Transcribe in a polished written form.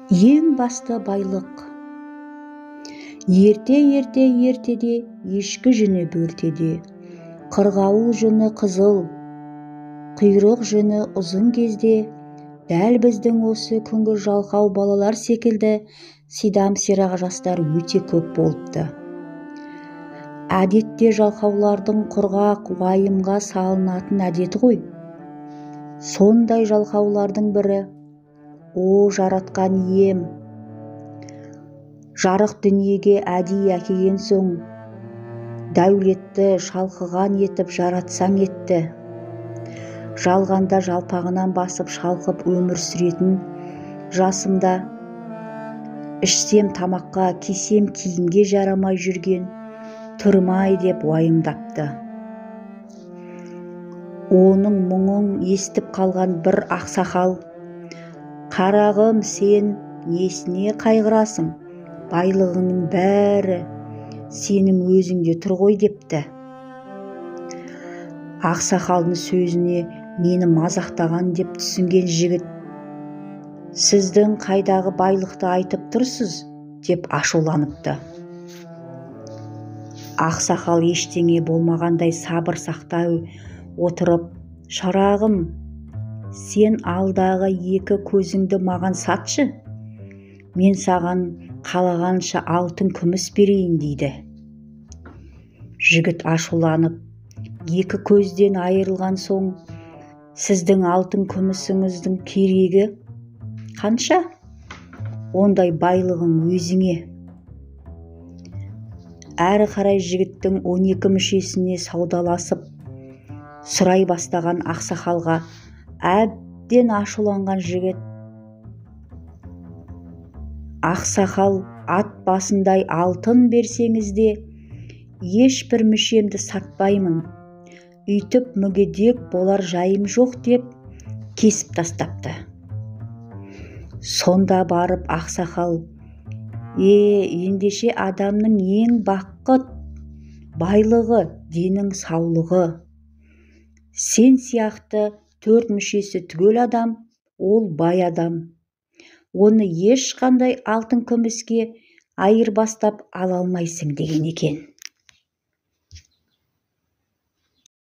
Ең басты байлық. Ерте-ерте ертеде ешкі жүні бөртеде, қырғауыл жүні қызыл, құйрық жүні ұзын кезде, дәл біздің осы күнгі жалқау балалар секілді сидам сирақ жастар өте көп болыпты. Әдетте жалқаулардың құрғақ уайымға салынатын әдеті ғой. Сондай жалқаулардың бірі: «О, жаратқан ием, жарық дүниеге әдейі әкелген соң дәулетті шалқыған етіп жаратсаң етті. Жалғанда жалпағынан басып шалқып өмір сүретін жасымда ішсем тамаққа, кисем киімге жарамай жүрген түрім-ай» деп уайымдапты. Оның мұңын естіп қалған бір ақсақал: «Қарағым, сен несіне қайғырасың? Байлығыңның бәрі сенің өзіңде тұр ғой» депті. Ақсақалдың сөзіне мені мазақтаған деп түсінген жігіт: «Сіздің қайдағы байлықты айтып тұрсыз?» деп ашуланыпты. Ақсақал ештеңе болмағандай сабыр сақтай отырып: «Шырағым, сен алдағы екі көзіңді маған сатшы, мен саған қалағанша алтын күміс берейін» дейді. Жігіт ашуланып: «Екі көзден айырылған соң сіздің алтын күмісіңіздің керегі қанша? Ондай байлығың өзіңе». Әрі қарай жігіттің 12 мүшесіне саудаласып сұрай бастаған ақсақалға әбден ашуланған жігіт: «Ақсақал, ат басындай алтын берсеңіз де, ешбір мүшемді сатпаймын, үйтіп мүгедек болар жайым жоқ» деп кесіп тастапты. Сонда барып ақсақал: Ендеше адамның ең бақыт байлығы денің саулығы. Сен сияқты төрт мүшесі түгел адам, ол бай адам. Оны ешқандай алтын күміске айырбастап ала алмайсың» деген екен.